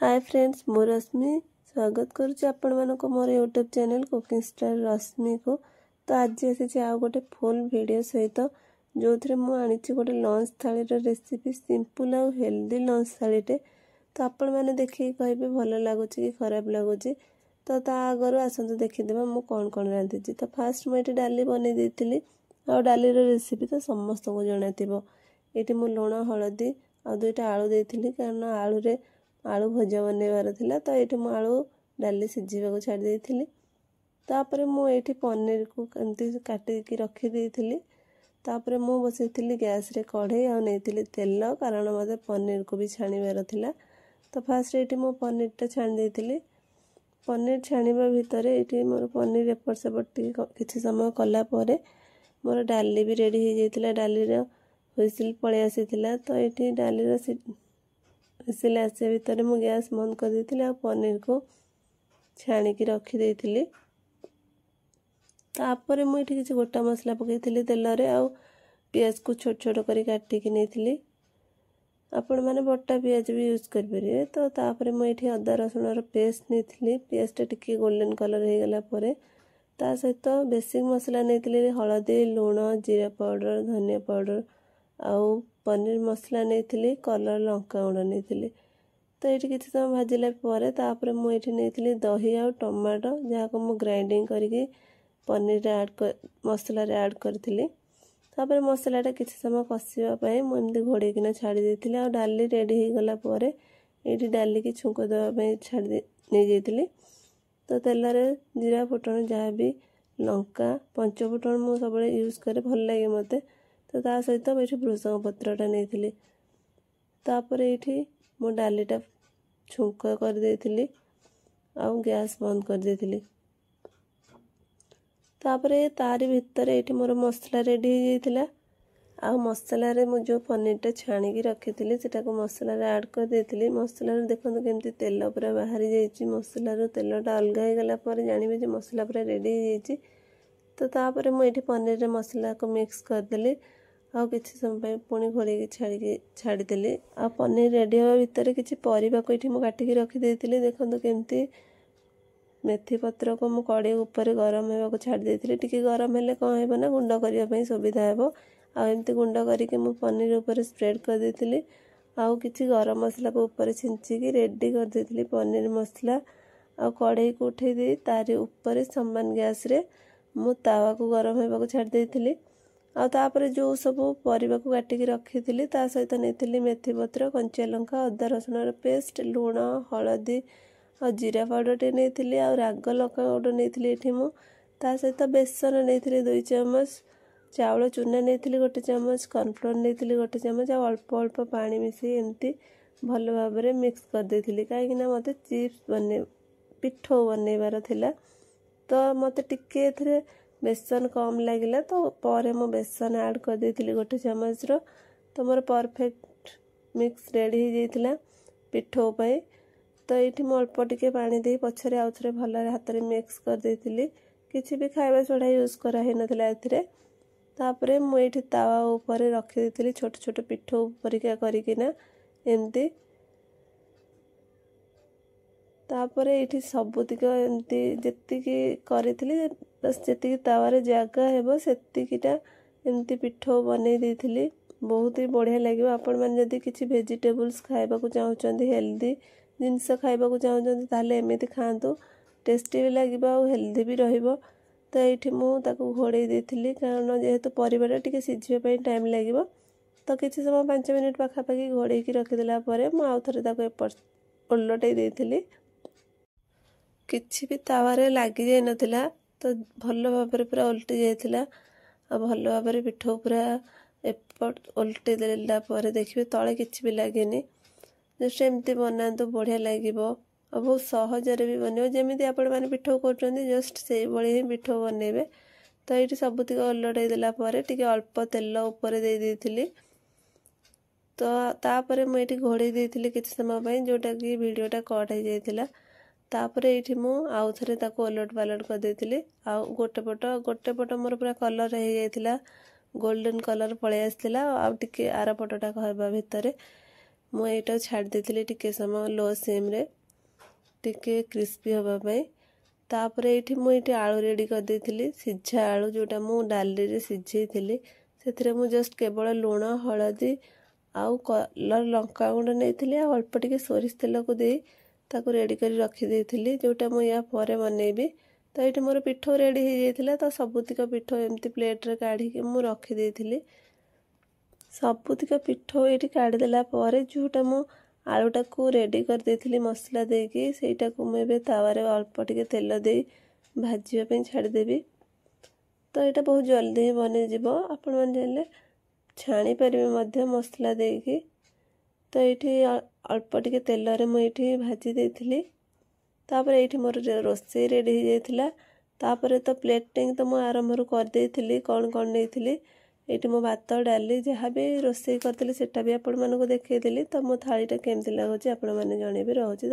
ହାଏ friends, ମୁଁ ରଶ୍ମି ସ୍ୱାଗତ କରୁଛି ଆପଣମାନଙ୍କୁ ମୋର ୟୁଟ୍ୟୁବ୍ ଚ୍ୟାନେଲ୍ କୁକିଂ ଷ୍ଟାର ରଶ୍ମିକୁ। ତ ଆଜି ଆସିଛି ଆଉ ଗୋଟେ ଫୁଲ୍ ଭିଡ଼ିଓ ସହିତ, ଯେଉଁଥିରେ ମୁଁ ଆଣିଛି ଗୋଟେ ଲଞ୍ଚ ଥାଳିର ରେସିପି, ସିମ୍ପଲ୍ ଆଉ ହେଲ୍ଦି ଲଞ୍ଚ ଥାଳିଟେ। ତ ଆପଣମାନେ ଦେଖିକି କହିବେ ଭଲ ଲାଗୁଛି କି ଖରାପ ଲାଗୁଛି। ତ ତା ଆଗରୁ ଆସନ୍ତୁ ଦେଖିଦେବା ମୁଁ କ'ଣ କ'ଣ ରାନ୍ଧିଛି। ତ ଫାଷ୍ଟ ମୁଁ ଏଠି ଡାଲି ବନେଇ ଦେଇଥିଲି, ଆଉ ଡାଲିର ରେସିପି ତ ସମସ୍ତଙ୍କୁ ଜଣାଥିବ। ଏଇଠି ମୁଁ ଲୁଣ, ହଳଦୀ ଆଉ 2ଟା ଆଳୁ ଦେଇଥିଲି, କାରଣ ଆଳୁରେ ଆଳୁ ଭଜା ବନେଇବାର ଥିଲା। ତ ଏଇଠି ମୁଁ ଆଳୁ ଡାଲି ସିଝିବାକୁ ଛାଡ଼ି ଦେଇଥିଲି। ତାପରେ ମୁଁ ଏଇଠି ପନିରକୁ ଏମିତି କାଟିକି ରଖିଦେଇଥିଲି। ତାପରେ ମୁଁ ବସେଇଥିଲି ଗ୍ୟାସ୍ରେ କଢ଼େଇ ଆଉ ନେଇଥିଲି ତେଲ, କାରଣ ମୋତେ ପନିରକୁ ବି ଛାଣିବାର ଥିଲା। ତ ଫାଷ୍ଟ ଏଇଠି ମୁଁ ପନିରଟା ଛାଣି ଦେଇଥିଲି। ପନିର ଛାଣିବା ଭିତରେ ଏଇଠି ମୋର ପନିର ଏପଟ ସେପଟ ଟିକେ କିଛି ସମୟ କଲା ପରେ ମୋର ଡାଲି ବି ରେଡ଼ି ହେଇଯାଇଥିଲା। ଡାଲିର ହୁଇସିଲ୍ ପଳେଇ ଆସିଥିଲା। ତ ଏଇଠି ଡାଲିର ହୁଇସିଲ୍ ଆସିବା ଭିତରେ ମୁଁ ଗ୍ୟାସ୍ ବନ୍ଦ କରିଦେଇଥିଲି ଆଉ ପନିରକୁ ଛାଣିକି ରଖିଦେଇଥିଲି। ତାପରେ ମୁଁ ଏଠି କିଛି ଗୋଟା ମସଲା ପକାଇଥିଲି ତେଲରେ, ଆଉ ପିଆଜକୁ ଛୋଟ ଛୋଟ କରି କାଟିକି ନେଇଥିଲି। ଆପଣମାନେ ବଟା ପିଆଜ ବି ୟୁଜ୍ କରିପାରିବେ। ତ ତାପରେ ମୁଁ ଏଠି ଅଦା ରସୁଣର ପେଷ୍ଟ ନେଇଥିଲି। ପିଆଜଟା ଟିକେ ଗୋଲ୍ଡେନ୍ କଲର୍ ହେଇଗଲା ପରେ ତା ସହିତ ବେସିକ୍ ମସଲା ନେଇଥିଲି, ହଳଦୀ, ଲୁଣ, ଜିରା ପାଉଡ଼ର, ଧନିଆ ପାଉଡ଼ର ଆଉ ପନିର ମସଲା ନେଇଥିଲି, କଲର୍ ଲଙ୍କା ଗୁଣ୍ଡ ନେଇଥିଲି। ତ ଏଇଠି କିଛି ସମୟ ଭାଜିଲା ପରେ ତାପରେ ମୁଁ ଏଇଠି ନେଇଥିଲି ଦହି ଆଉ ଟମାଟୋ, ଯାହାକୁ ମୁଁ ଗ୍ରାଇଣ୍ଡିଙ୍ଗ କରିକି ପନିରରେ ଆଡ଼୍ ମସଲାରେ ଆଡ଼୍ କରିଥିଲି। ତାପରେ ମସଲାଟା କିଛି ସମୟ କଷିବା ପାଇଁ ମୁଁ ଏମିତି ଘୋଡ଼େଇକିନା ଛାଡ଼ି ଦେଇଥିଲି। ଆଉ ଡାଲି ରେଡ଼ି ହେଇଗଲା ପରେ ଏଇଠି ଡାଲିକି ଛୁଙ୍କ ଦେବା ପାଇଁ ଛାଡ଼ି ନେଇଯାଇଥିଲି। ତ ତେଲରେ ଜିରା, ଫୁଟଣ, ଯାହା ବି ଲଙ୍କା, ପଞ୍ଚ ଫୁଟଣ ମୁଁ ସବୁବେଳେ ୟୁଜ୍ କରେ, ଭଲ ଲାଗେ ମୋତେ। ତ ତା ସହିତ ମୁଁ ଏଇଠି ଭୃସଙ୍ଗ ପତ୍ରଟା ନେଇଥିଲି। ତାପରେ ଏଇଠି ମୁଁ ଡାଲିଟା ଛୁଙ୍କ କରିଦେଇଥିଲି ଆଉ ଗ୍ୟାସ୍ ବନ୍ଦ କରିଦେଇଥିଲି। ତାପରେ ତାରି ଭିତରେ ଏଇଠି ମୋର ମସଲା ରେଡ଼ି ହେଇଯାଇଥିଲା। ଆଉ ମସଲାରେ ମୁଁ ଯେଉଁ ପନିରଟା ଛାଣିକି ରଖିଥିଲି ସେଟାକୁ ମସଲାରେ ଆଡ଼୍ କରିଦେଇଥିଲି। ମସଲାରୁ ଦେଖନ୍ତୁ କେମିତି ତେଲ ପୁରା ବାହାରି ଯାଇଛି। ମସଲାରୁ ତେଲଟା ଅଲଗା ହେଇଗଲା ପରେ ଜାଣିବେ ଯେ ମସଲା ପୁରା ରେଡ଼ି ହେଇଯାଇଛି। ତ ତାପରେ ମୁଁ ଏଇଠି ପନିରରେ ମସଲାକୁ ମିକ୍ସ କରିଦେଲି ଆଉ କିଛି ସମୟ ପାଇଁ ପୁଣି ଘୋଡ଼େଇକି ଛାଡ଼ିକି ଛାଡ଼ିଦେଲି। ଆଉ ପନିର ରେଡ଼ି ହେବା ଭିତରେ କିଛି ପରିବାକୁ ଏଇଠି ମୁଁ କାଟିକି ରଖିଦେଇଥିଲି। ଦେଖନ୍ତୁ କେମିତି ମେଥି ପତ୍ରକୁ ମୁଁ କଡ଼େଇ ଉପରେ ଗରମ ହେବାକୁ ଛାଡ଼ି ଦେଇଥିଲି। ଟିକେ ଗରମ ହେଲେ କ'ଣ ହେବ ନା, ଗୁଣ୍ଡ କରିବା ପାଇଁ ସୁବିଧା ହେବ। ଆଉ ଏମିତି ଗୁଣ୍ଡ କରିକି ମୁଁ ପନିର ଉପରେ ସ୍ପ୍ରେଡ଼ କରିଦେଇଥିଲି ଆଉ କିଛି ଗରମ ମସଲାକୁ ଉପରେ ଛିଞ୍ଚିକି ରେଡ଼ି କରିଦେଇଥିଲି ପନିର ମସଲା। ଆଉ କଡ଼େଇକୁ ଉଠେଇ ଦେଇ ତାରି ଉପରେ ସମାନ ଗ୍ୟାସ୍ରେ ମୁଁ ତାୱାକୁ ଗରମ ହେବାକୁ ଛାଡ଼ି ଦେଇଥିଲି। ଆଉ ତାପରେ ଯେଉଁ ସବୁ ପରିବାକୁ କାଟିକି ରଖିଥିଲି ତା ସହିତ ନେଇଥିଲି ମେଥି ପତ୍ର, କଞ୍ଚା ଲଙ୍କା, ଅଦା ରସୁଣର ପେଷ୍ଟ, ଲୁଣ, ହଳଦୀ ଆଉ ଜିରା ପାଉଡ଼ର ଟିକେ ନେଇଥିଲି, ଆଉ ରାଗ ଲଙ୍କା ଗୁଣ୍ଡ ନେଇଥିଲି ଏଠି ମୁଁ। ତା ସହିତ ବେସନ ନେଇଥିଲି 2 ଚାମଚ, ଚାଉଳ ଚୁନା ନେଇଥିଲି 1 ଚାମଚ, କର୍ଣ୍ଣଫ୍ଲୋର୍ ନେଇଥିଲି 1 ଚାମଚ, ଆଉ ଅଳ୍ପ ଅଳ୍ପ ପାଣି ମିଶାଇ ଏମିତି ଭଲ ଭାବରେ ମିକ୍ସ କରିଦେଇଥିଲି, କାହିଁକିନା ମୋତେ ଚିପ୍ସ ବନେଇ ପିଠଉ ବନେଇବାର ଥିଲା। ତ ମୋତେ ଟିକେ ଏଥିରେ ବେସନ କମ୍ ଲାଗିଲା, ତ ପରେ ମୁଁ ବେସନ ଆଡ଼୍ କରିଦେଇଥିଲି 1 ଚାମଚର। ତ ମୋର ପରଫେକ୍ଟ ମିକ୍ସ ରେଡ଼ି ହେଇଯାଇଥିଲା ପିଠଉ ପାଇଁ। ତ ଏଇଠି ମୁଁ ଅଳ୍ପ ଟିକେ ପାଣି ଦେଇ ପଛରେ ଆଉ ଥରେ ଭଲରେ ହାତରେ ମିକ୍ସ କରିଦେଇଥିଲି। କିଛି ବି ଖାଇବା ସୋଢ଼ା ୟୁଜ୍ କରାହେଇନଥିଲା ଏଥିରେ। ତାପରେ ମୁଁ ଏଇଠି ତାୱା ଉପରେ ରଖିଦେଇଥିଲି ଛୋଟ ଛୋଟ ପିଠଉ ପରିକା କରିକିନା ଏମିତି। ତାପରେ ଏଇଠି ସବୁତିକ ଏମିତି ଯେତିକି କରିଥିଲି, ବାସ୍ ଯେତିକି ତାୱାରେ ଜାଗା ହେବ ସେତିକିଟା ଏମିତି ପିଠଉ ବନେଇ ଦେଇଥିଲି। ବହୁତ ହି ବଢ଼ିଆ ଲାଗିବ। ଆପଣମାନେ ଯଦି କିଛି ଭେଜିଟେବୁଲ୍ସ ଖାଇବାକୁ ଚାହୁଁଛନ୍ତି, ହେଲ୍ଦି ଜିନିଷ ଖାଇବାକୁ ଚାହୁଁଛନ୍ତି, ତାହେଲେ ଏମିତି ଖାଆନ୍ତୁ, ଟେଷ୍ଟି ବି ଲାଗିବ ଆଉ ହେଲ୍ଦି ବି ରହିବ। ତ ଏଇଠି ମୁଁ ତାକୁ ଘୋଡ଼େଇ ଦେଇଥିଲି, କାରଣ ଯେହେତୁ ପରିବାଟା ଟିକେ ସିଝିବା ପାଇଁ ଟାଇମ୍ ଲାଗିବ। ତ କିଛି ସମୟ 5 ମିନିଟ୍ ପାଖାପାଖି ଘୋଡ଼େଇକି ରଖିଦେଲା ପରେ ମୁଁ ଆଉ ଥରେ ତାକୁ ଏପଟ ଓଲଟେଇ ଦେଇଥିଲି। କିଛି ବି ତାୱାରେ ଲାଗିଯାଇନଥିଲା, ତ ଭଲ ଭାବରେ ପୁରା ଓଲଟି ଯାଇଥିଲା। ଆଉ ଭଲ ଭାବରେ ପିଠଉ ପୁରା ଏପଟ ଓଲଟେଇ ଦେଲା ପରେ ଦେଖିବେ ତଳେ କିଛି ବି ଲାଗେନି। ଜଷ୍ଟ ଏମିତି ବନାନ୍ତୁ, ବଢ଼ିଆ ଲାଗିବ ଆଉ ବହୁତ ସହଜରେ ବି ବନିବ। ଯେମିତି ଆପଣମାନେ ପିଠଉ କରୁଛନ୍ତି ଜଷ୍ଟ ସେଇଭଳି ହିଁ ପିଠଉ ବନେଇବେ। ତ ଏଇଠି ସବୁତିକ ଓଲଟେଇ ଦେଲା ପରେ ଟିକେ ଅଳ୍ପ ତେଲ ଉପରେ ଦେଇ ଦେଇଥିଲି। ତ ତାପରେ ମୁଁ ଏଇଠି ଘୋଡ଼େଇ ଦେଇଥିଲି କିଛି ସମୟ ପାଇଁ, ଯେଉଁଟାକି ଭିଡ଼ିଓଟା କଟ୍ ହେଇଯାଇଥିଲା। ତାପରେ ଏଇଠି ମୁଁ ଆଉ ଥରେ ତାକୁ ଓଲଟ ପାଲଟ କରିଦେଇଥିଲି। ଆଉ ଗୋଟେ ପଟ ମୋର ପୁରା କଲର୍ ହେଇଯାଇଥିଲା, ଗୋଲ୍ଡେନ୍ କଲର୍ ପଳେଇ ଆସିଥିଲା। ଆଉ ଟିକେ ଆର ପଟଟା ହେବା ଭିତରେ ମୁଁ ଏଇଟା ଛାଡ଼ି ଦେଇଥିଲି ଟିକେ ସମୟ ଲୋ ସିମ୍ରେ। ଟିକେ କ୍ରିସ୍ପି ହେବା ପାଇଁ। ତାପରେ ଏଇଠି ମୁଁ ଏଇଠି ଆଳୁ ରେଡ଼ି କରିଦେଇଥିଲି, ସିଝା ଆଳୁ ଯେଉଁଟା ମୁଁ ଡାଲିରେ ସିଝେଇଥିଲି। ସେଥିରେ ମୁଁ ଜଷ୍ଟ କେବଳ ଲୁଣ, ହଳଦୀ ଆଉ କଲର୍ ଲଙ୍କାଗୁଣ୍ଡ ନେଇଥିଲି, ଆଉ ଅଳ୍ପ ଟିକେ ସୋରିଷ ତେଲକୁ ଦେଇ ତାକୁ ରେଡ଼ି କରି ରଖିଦେଇଥିଲି, ଯେଉଁଟା ମୁଁ ୟା ପରେ ବନେଇବି। ତ ଏଇଠି ମୋର ପିଠଉ ରେଡ଼ି ହେଇଯାଇଥିଲା। ତ ସବୁତିକ ପିଠଉ ଏମିତି ପ୍ଲେଟ୍ରେ କାଢ଼ିକି ମୁଁ ରଖିଦେଇଥିଲି। ସବୁତିକ ପିଠଉ ଏଇଠି କାଢ଼ିଦେଲା ପରେ ଯେଉଁଟା ମୁଁ ଆଳୁଟାକୁ ରେଡ଼ି କରିଦେଇଥିଲି ମସଲା ଦେଇକି, ସେଇଟାକୁ ମୁଁ ଏବେ ତାୱାରେ ଅଳ୍ପ ଟିକେ ତେଲ ଦେଇ ଭାଜିବା ପାଇଁ ଛାଡ଼ିଦେବି। ତ ଏଇଟା ବହୁତ ଜଲ୍ଦି ହିଁ ବନିଯିବ, ଆପଣମାନେ ଚାହିଁଲେ ଛାଣିପାରିବେ ମଧ୍ୟ ମସଲା ଦେଇକି। ତ ଏଇଠି ଅଳ୍ପ ଟିକେ ତେଲରେ ମୁଁ ଏଇଠି ଭାଜି ଦେଇଥିଲି। ତାପରେ ଏଇଠି ମୋର ରୋଷେଇ ରେଡ଼ି ହେଇଯାଇଥିଲା। ତାପରେ ତ ପ୍ଲେଟିଂ ତ ମୁଁ ଆରମ୍ଭରୁ କରିଦେଇଥିଲି, କ'ଣ କ'ଣ ନେଇଥିଲି। ଏଇଠି ମୁଁ ଭାତ, ଡାଲି ଯାହା ବି ରୋଷେଇ କରିଥିଲି ସେଟା ବି ଆପଣମାନଙ୍କୁ ଦେଖେଇଦେଲି। ତ ମୋ ଥାଳିଟା କେମିତି ଲାଗୁଛି ଆପଣମାନେ ଜଣେଇବେ। ରହୁଛି।